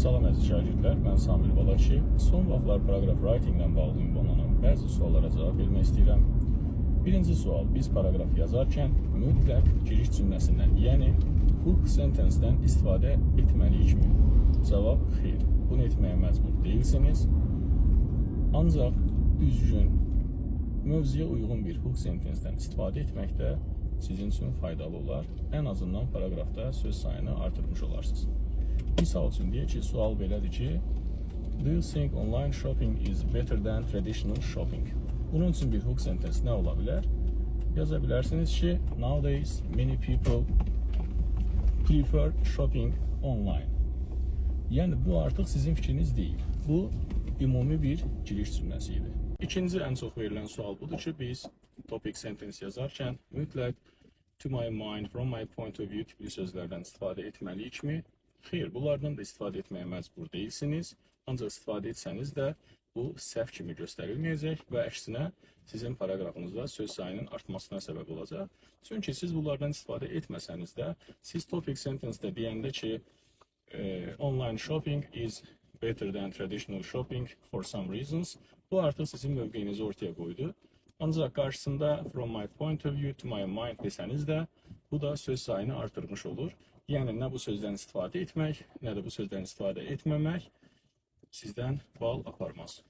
Salam əziz şagirdlər, mən Samir Balakişi. Son vaxtlar paragraf writing ilə bağlı ünvanlanan bəzi suallara cavab vermək istəyirəm. Birinci sual, biz paragraf yazarkən mütləq giriş cümləsindən, yəni hook sentence-dən istifadə etməliyikmi? Cavab xeyr. Bunu etməyə məcbur deyilsiniz. Ancaq düzgün, mövzuya uyğun bir hook sentence-dən istifadə etmək də sizin üçün faydalı olar. Ən azından paragrafda söz sayını artırmış olarsınız. Misal üçün deyək ki, sual belədir ki, "Do you think online shopping is better than traditional shopping?" Bunun üçün bir hook sentence nə ola bilər? Yaza bilərsiniz ki, "Nowadays many people prefer shopping online." Yəni bu artıq sizin fikriniz deyil. Bu ümumi bir giriş cümləsi idi. İkinci ən çox verilən sual budur ki, biz topic sentence yazarkən mütləq to my mind, from my point of view tipli sözlərdən istifadə etməliyikmi? Xeyr, bunlardan da istifadə etməyə məcbur deyilsiniz. Ancaq istifadə etsəniz də bu səhv kimi göstərilməyəcək və əksinə sizin paragrafınızda söz sayının artmasına səbəb olacaq. Çünki siz bunlardan istifadə etməsəniz də, siz topic sentence-də deyəndə ki, "online shopping is better than traditional shopping for some reasons." Bu artıq sizin mövqeyinizi ortaya qoydu. Ancaq qarşısında from my point of view, to my mind desəniz də, bu da söz sayını artırmış olur. Yəni nə bu sözdən istifadə etmək, nə də bu sözdən istifadə etməmək sizdən bal aparmaz.